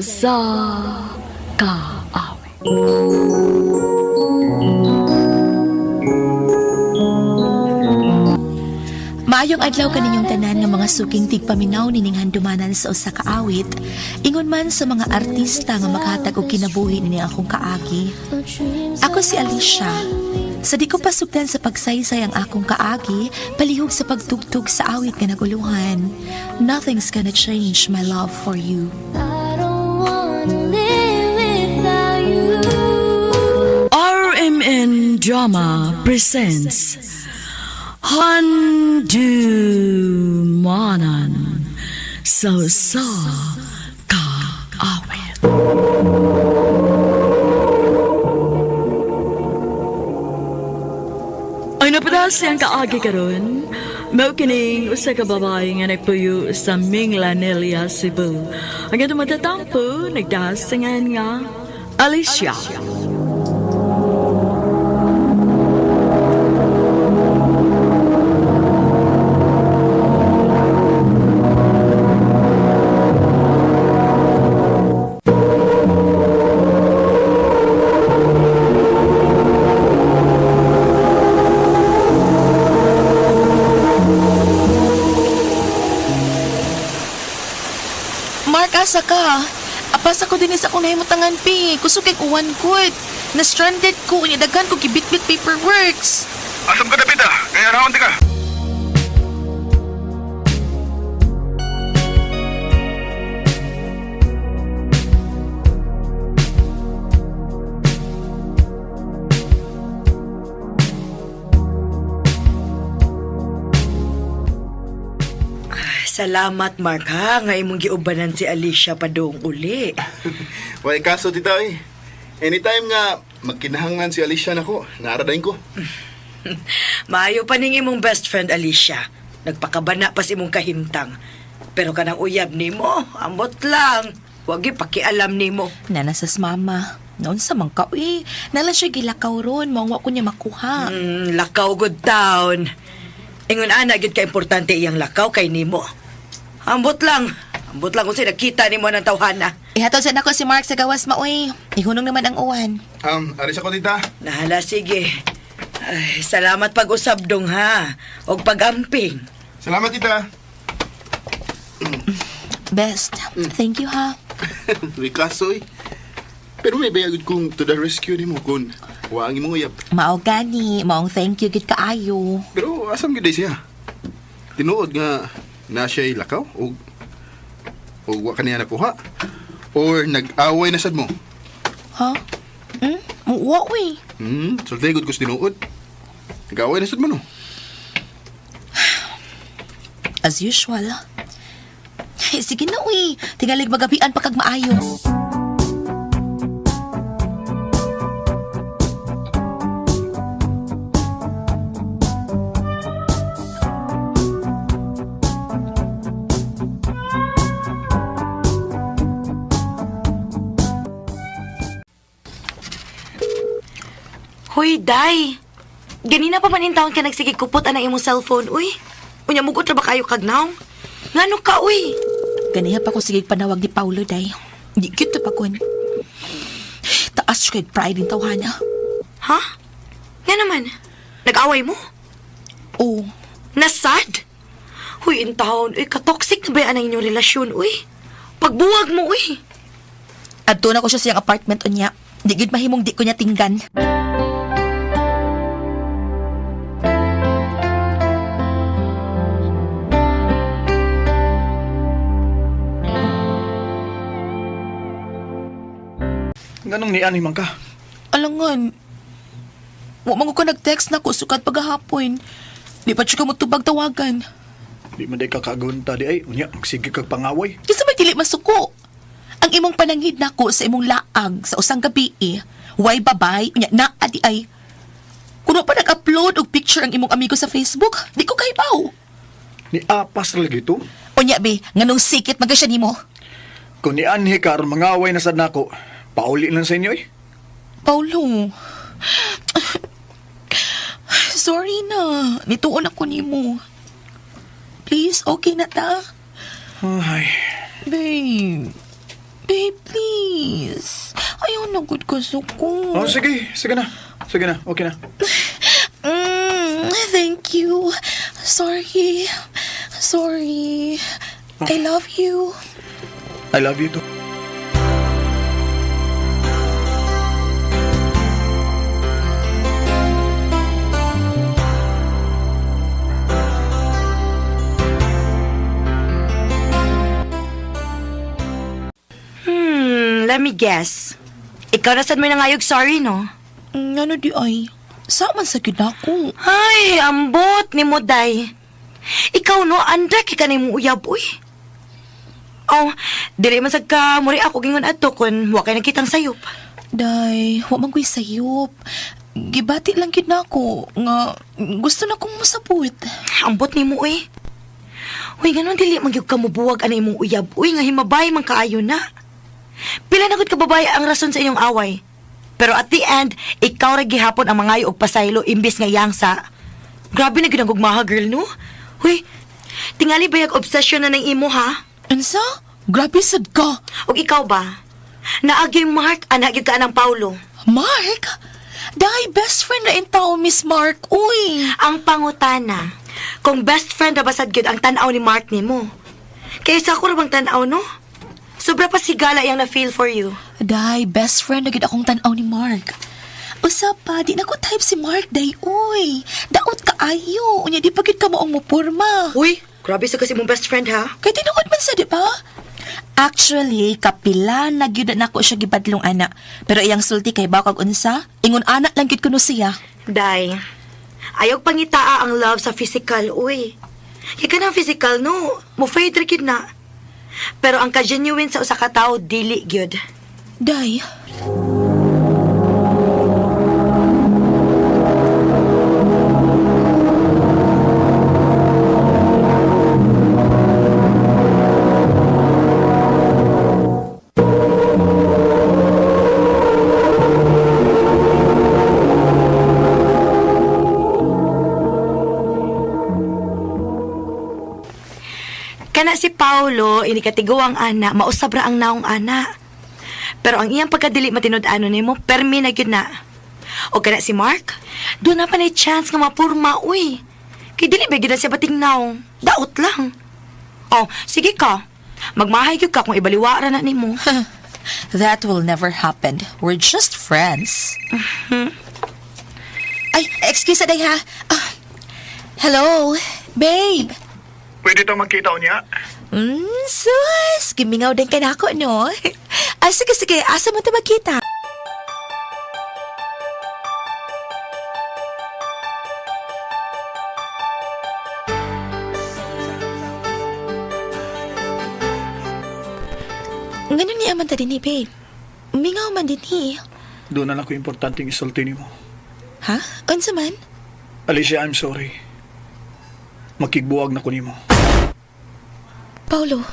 sa Kaawit. Maayong adlaw kaninyong tanan nga mga suking tigpaminaw nining handumanan sa usa ka awit. Ingon man sa mga artista nga makahatag og kinabuhi nining akong kaagi. Ako si Alicia. Sa di ko pasugdan sa pagsaysay ang akong kaagi, palihog sa pagtugtog sa awit nga naguluhan. Nothing's gonna change my love for you. I don't wanna live without you. RMN Drama presents Handumanan sa sa Kaawit. Ay napadas siyang kaagi karon. Mao kining usa ka babae nga nagpuyo sa Minglanilla, Cebu. Ang atong matatampo nagdasingan nga Alicia. Mark, asa ka? Apas ako din sa akong nahimutangan, pi. Kusog kay uwan ko. Na-stranded ko. Unya daghan ko gibitbit paperworks. Asam ka dapit ah. Kaya raon ka. Salamat, Mark, ha? Nga imong giubanan si Alicia padung uli. Way kaso tita eh. Anytime nga magkinahanglan si Alicia nako, naaradain ko. Maayo pa ning imong best friend, Alicia. Nagpakabana pas imong kahimtang. Pero kanang uyab nimo, ambot lang. Wag gyud pakialam nimo. Nanasas mama. Noon sa mang ka, uy. Nala siya gilakaw ron. Mangwa ko niya makuha. Lakaw good town. Ingon ana gyud ka importante iyang lakaw kay nimo. Ambot lang. Ambot lang kung sa'y nakita nimo ng tawhana. Ihatod sa nako si Mark sa gawas maoy. Ihunong naman ang uwan. Aris ako tita. Nahala, sige. Ay, salamat pag-usab dong ha. Og pag-amping. Salamat tita. Best. Thank you ha. Way kaso eh. Pero may bayagod kong to the rescue nimo kun wa ang imong uyab. Mao gani, maong thank you gid kaayo. Pero asam gyud day siya? Tinuod nga na siya'y lakaw og o wa kaniya nakuha or nag-away na sad mo. Ha? Hmm? Wa uy. Sulti gud ko sa tinuod. Nag-away na sad mo no. As usual. Eh, sige na uy. Tingalig magabian pa kag maayo. Hoy, Day. Ganina pa man intawon ka nagsige kupot anang imong cellphone, uy. Unya mugot ra ba kayo kagnaw? Ngano ka, uy? Ganiha pa ko sige panawag ni Paulo day. Di kita pa kun. Taas siya kay pride in tawhana. Ha? Nga naman. Nag-away mo? Oh, Nasad? Huy, intawon, uy, katoxic na ba yan ang inyong relasyon, uy? Pagbuwag mo, uy. Adto na ko siya sa iyang apartment unya. Di gid mahimong di ko niya tinggan. Ganong niani man ka? Alangan. Wa man ko nag-text na ko sukad paghahapon. Di pa siya ka motubag tawagan. Di man day ka kagunta di ay. Unya, magsige kag pangaway. Kinsa may dili masuko? Ang imong pananghid nako sa imong laag sa usang gabi eh. Way babay, unya naa di ay. Kuno pa nag-upload og picture ang imong amigo sa Facebook, di ko kahibaw. Ni apas ra lagi to. Unya be, nganong sikit man ka siya nimo? Kung nianhi ka aron mangaway na sad nako, pauli lang sa inyo eh. Paulo. Sorry na. Nituon ako nimo. Please, okay na ta. Ay, Babe. Babe, please. Ayaw na gud ka suko. Oh, sige. Sige na. Sige na. Okay na. Thank you. Sorry. Sorry. I love you. I love you too. Let me guess. Ikaw na sad mo nangayog sorry, no? Ano di ay? Sa man sa gyud nako. Ay, ambot ni mo, day. Ikaw, no, anda kay ka na imong uyab, uy. Oh, dili man sad ka, muri ako gingon adto kun wa kay nakitang sayop. Day, wa man ko'y sayop. Gibati lang gyud nako nga gusto na kong mosabot. Ambot ni mo, uy. Uy, ganon dili man gyud ka mobuwag ana imong uyab, uy, nga himabay man kaayo na. Pila na gud ka babae ang rason sa inyong away. Pero at the end, ikaw ra gihapon ang mangayo og pasaylo imbis nga iyang sa. Grabe na gyud ang gugmaha, girl, no? Uy, tingali bayag obsession na ng imo, ha? Unsa? Grabe sad ka. Og ikaw ba? Naagyoy Mark, anak gyud ka anang Paulo. Mark? Day, best friend na in tao, Miss Mark. Uy. Ang pangutana, kung best friend ra ba sad gyud ang tan-aw ni Mark nimo? Kaysa ako ra bang tan-aw, no? Sobra pa sigala yang na-feel for you. Day, best friend na gyud akong tan-aw ni Mark. Usa pa, di na ko type si Mark, day, uy. Daot kaayo. Unya, di pa gyud ka maong mupurma. Uy, grabe sa kasi mong best friend ha. Kay tinuod man sa, di ba? Actually, kapila na gyud na nako siya gibadlong ana. Pero iyang sulti kay bakag unsa, ingon ana lang gyud kuno siya. Day, ayaw pangitaa ang love sa physical, uy. Kaya ka ng physical, no? Mo fade ra gyud na. Pero ang ka-genuine sa usa ka tawo, dili gyud. Day. Kana si Paulo, inikatigo ang ana, mausab ra ang naong ana. Pero ang iyang pagkadili matinud-ano nimo, permi na gyud na. O kana si Mark, doon na pa na chance nga mapurma, uy. Kay dili ba gyud na siya bating naong? Daot lang. Oh, sige ka. Magmahay gyud ka kung ibaliwara na nimo. That will never happen. We're just friends. Ay, excuse na, day ha. Ah, hello, babe. Pwede ta magkita niya? Sus, gimingaw din ka na ako, no? Ah, sige, sige, asa mo ta magkita? Ganun niya man ta din eh, babe. Mingaw man din eh. Doon na lang ko importanteng isulti nimo. Ha? Unsa man? Alicia, I'm sorry. Makigbuwag na ko nimo. Paulo.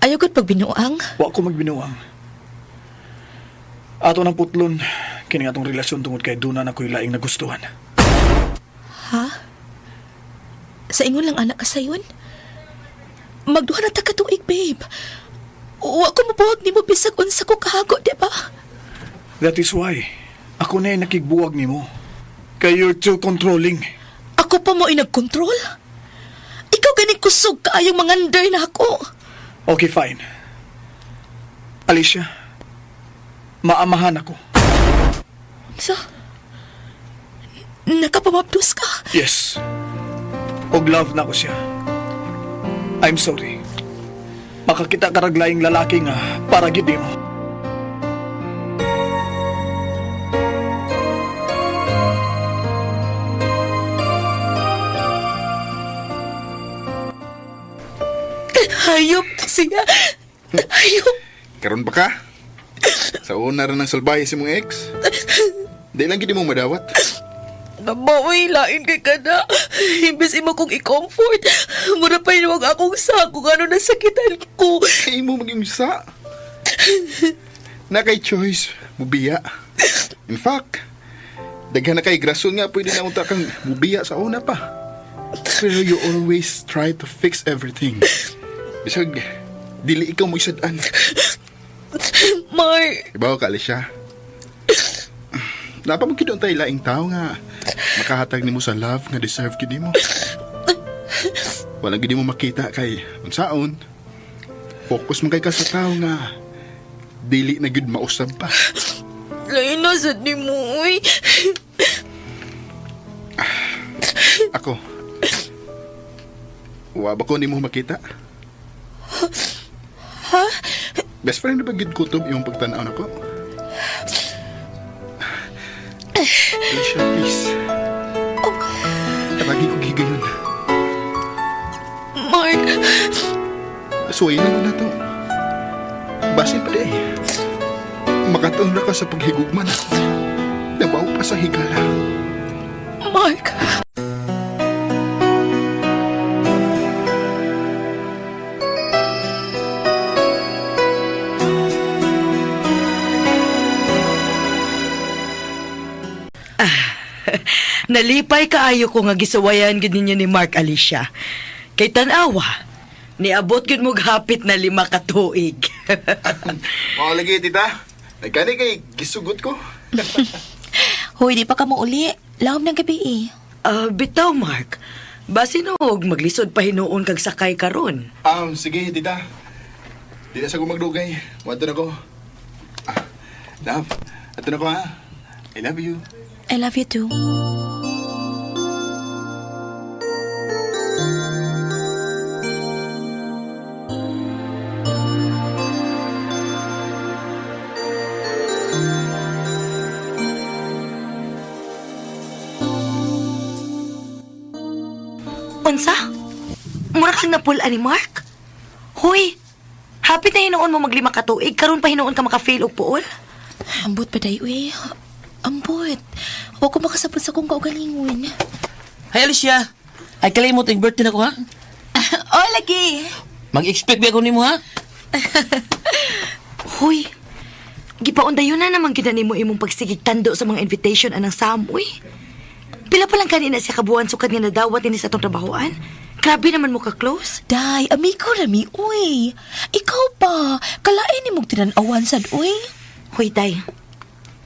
Ayaw ko't pagbinuang. Wa ko magbinuang. Ato ng putlon, kini atong relasyon tungod kay doon na ako'y laing nagustuhan. Ha? Sa ingon lang anak ka sayon? Magduha na ta ka tuig, babe. Wa ko mabuhag nimo bisag unsa ko kahago, di ba? That is why, ako na nakigbuwag nimo. Kay you're too controlling. Ako pa mo inagkontrol? Ikaw ganing kusog kaayong mangander na ako. Okay, fine. Alicia, maamahan ako. So, nakapamabdos ka? Yes. Og love na ko siya. I'm sorry. Makakita ka raglaying lalaki nga para gid mo. Hayop siya. Hayop. Karon ba ka? Sa una rin ng salbahe si mong ex. Di lang gid mo madawat. Nabawi, lain kay ka na. Imbes imo kong i-comfort. Mura pa yun akong sa kung ano nasakitan ko. Kay mo maging sa. Na kay choice, mubiya. In fact, daghan na kay grason nga pwede na unta kang mubiya sa una pa. Pero you always try to fix everything. Bisag, Dili ikaw mo isad-an. Mark! Ibaw ka, Alicia. Napa mo kidon tayo laing tao nga makahatag nimo sa love nga deserve gid nimo. Wala gid mo makita kay unsaon. Focus man kay ka sa tao nga dili na gid mausab pa. Lain na sad ni mo, uy. Ako. Wa ba ko nimo makita? Ha? Best friend na ba gid kutob imong pagtan-aw nako? Alicia, please. Tabagi ko gigayon. Mark! Suwayin na na to. Basin pa di ay. Makataon na ka sa paghigugma na. Nabaw pa sa higala. Mark! Nalipay kaayo ko nga gisuwayan gid ninyo ni Mark, Alicia. Kay tan-awa, niabot gid mo hapit na 5 ka tuig. Mga lagi, tita. Nagkani kay gisugot ko. Hoy, di pa ka mo uli. Lahom ng gabi eh. Ah, bitaw Mark. Basin og maglisod pa hinuon kag sakay karon. Sige, tita. Di na sa gumagdugay. Wanto na ko. Ah, love, ato na ko ha. I love you. I love you too. Unsa? Mura kang napul-an ni Mark? Hoy, hapit na hinuon mo maglima ka tuig, karon pa hinuon ka maka-fail og puol. Ambot pa day, uy. Ambot. Huwag ko makasabot sa kong kaugalingon. Hi, Alicia. Ay, kalimot ang birthday na ko, ha? Oh, lagi! Mag-expect ba ako nimo, ha? Hoy, gipaundayon na naman gyud na nimo imong pagsigig tando sa mga invitation anang Sam, uy. Pila pa lang kanina siya kabuan sukad nga nadawat ini sa atong trabahoan. Grabe naman mo ka-close. Day, amigo rami, uy. Ikaw pa, kalain ni mong tinan-awan sad, uy. Hoy, day.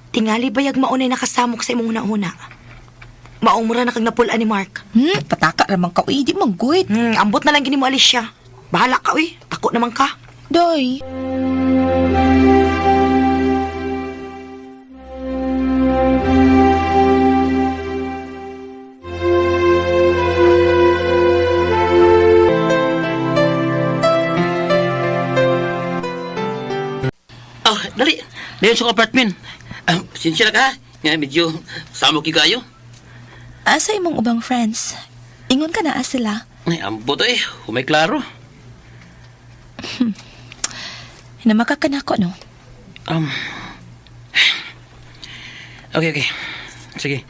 Tingali bayag maunay nakasamok sa imong una-una. Maong mura na kag napul-an ni Mark. Pataka ramang ka, uy. Di man good. Ambot na lang gini mo, Alicia. Bahala ka, uy. Tako naman ka. Day. Oh, dali. Dali sa apartment. Ah, sinsya na ka, ha? Nga, medyo samok yung kayo. Asa imong ubang friends? Ingon ka na sila. Ay, ambot eh. Humay klaro. Namakakanako, no? Okay, okay. Sige.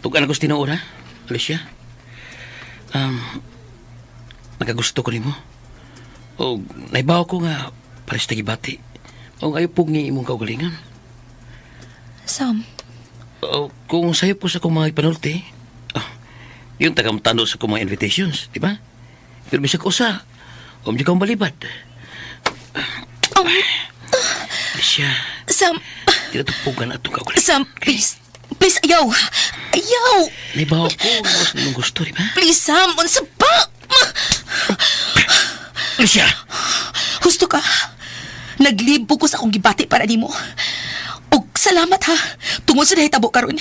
Tugan ako sa tinuod, ha? Alicia? Nakagusto ko nimo. O, naibaw ko nga pares tagibati. O, ayaw pug ni imong kaugalingan. Sam, O, kung sayo po sa akong mga ipanulti, ah, yung tagamtano sa akong mga invitations, di ba? Pero bisag usa, o medyo kang balibad. Alicia, Sam, tinatupugan atong kaugalingan. Sam, please. Please, ayaw. Ayaw. Naibaw ko, mas nimong gusto, di ba? Please, Sam, unsa pa? Alicia! Husto ka. Naglibo ko sa akong gibati para nimo. Og salamat ha. Tungod sa nahitabo karon.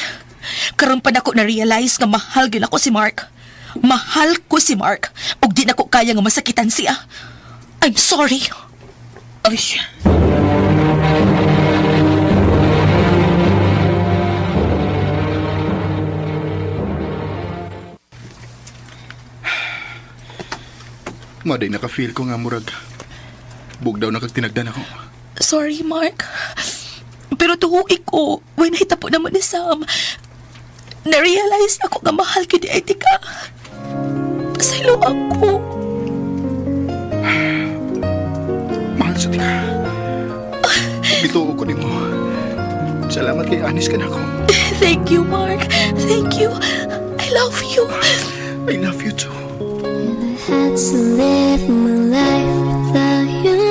Karon pa nako na-realize nga mahal gyud ako si Mark. Mahal ko si Mark. Og di nako kaya nga masakitan siya. I'm sorry. Alicia! Maday naka-feel ko nga murag. Bugdaw na kag tinagdan ako. Sorry, Mark. Pero tuhuig ko, when nahitabo naman ni Sam, na-realize ako nga mahal gyud ay ka. Pasaylo ako. Mahal sa tika. Bituo ko nimo. Salamat kay anis ka na ako. Thank you, Mark. Thank you. I love you. I love you too. Had to live my life without you.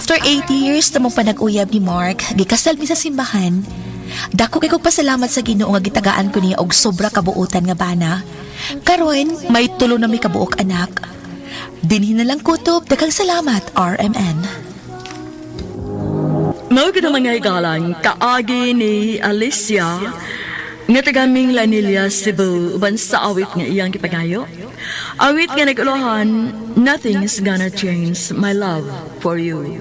After 8 years na mong panag-uyab ni Mark, gikasal mi sa simbahan. Dako kay kog pasalamat sa Ginoo nga gitagaan ko niya og sobra kabuotan nga bana. Karon, may tulo na mi kabuok anak. Dinhi na lang kutob, daghang salamat, RMN. Mao gid ang mga higalan kaagi ni Alicia nga taga Minglanilla, Cebu, uban sa awit nga iyang gipangayo. Awit nga nag-ulohan, "Nothing's Gonna Change My Love for You."